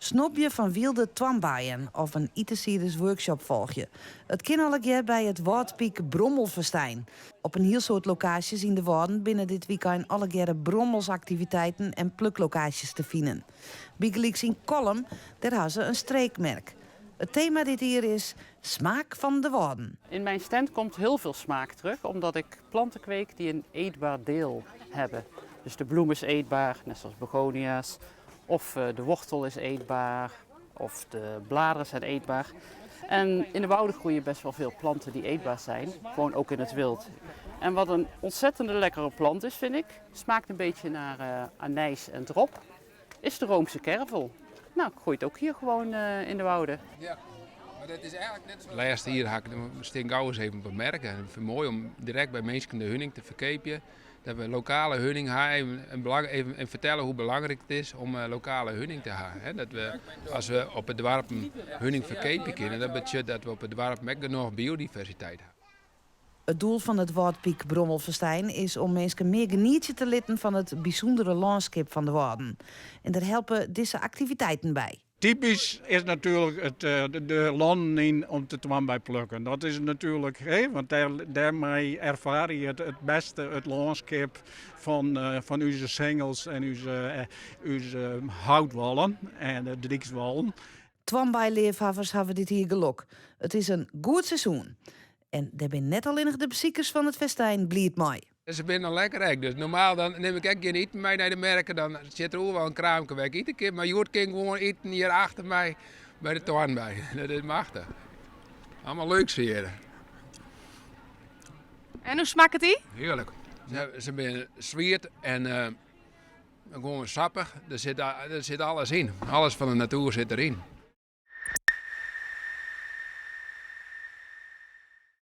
Snobje fan wylde toarnbeien of in itensiedersworkshop folgje. It kin allegear by it Wâldpyk Brommelfestijn. Op in hiel soad lokaasjes yn de Wâlden binne dit wykein allegearre brommelsaktiviteiten en pluklokaasjes te finen. Bygelyks yn Kollum, dêr ha se in streekmerk. It tema dit jier is Smaak fan de Wâlden. In mijn stand komt heel veel smaak terug, omdat ik planten kweek die een eetbaar deel hebben. Dus de bloem is eetbaar, net zoals begonia's, of eh, de wortel is eetbaar, of de bladeren zijn eetbaar. En in de wouden groeien best wel veel planten die eetbaar zijn, gewoon ook in het wild. En wat een ontzettende lekkere plant is, vind ik, smaakt een beetje naar uh, anijs en drop, is de Roomse kervel. Nou, groeit ook hier gewoon uh, in de wouden. Ja. Maar dat is eigenlijk net zo. Lêste jier ha ik stean gauris even op 'e merk. En ik fyn it moai om direkt by minsken de huning te ferkeapjen. Dat we lokale huning ha even, en, belang, even en fertelle hoe belangryk it is om eh, lokale huning te ha. Dat we, as we op 'e doarpen huning ferkeapje kinne, dat betsjut dat we op 'e doarpen ek genôch biodiversiteit ha. It doel fan it Wâldpyk Brommelfestijn is om minsken mear genietsje te litten fan it bysûndere lânskip fan de Wâlden. En dêr helpe dizze aktiviteiten by. Typysk is natuerlik it de lannen yn om te toarnbei plukken. Dat is natuerlik, hè, want dêr, dêrmei erfare je it, it bêste it lânskip fan, fan ús singels en ús, ús houtwallen en de dykswallen. Toarnbeileafhawwers hawwe dit jier gelok. It is in goed seizoen. En dêr binne net allinnich de besikers fan it festijn bliid mei. Se binne noch lekker ek. Dus normaal dan nim ik ek gjin iten mei nei de merke. Dan sit der oeral in kraamke wêr't ik ite kin. Mar hjoed kin ik gewoan iten hjir achter my by de toarnbei. Dat is machtich. Allemaal leuk hjir. En hoe smakket dy? Hearlik. Se binne swiet en uh, gewoan sappich. Der sit, der sit alles yn. Alles fan de natuer sit deryn.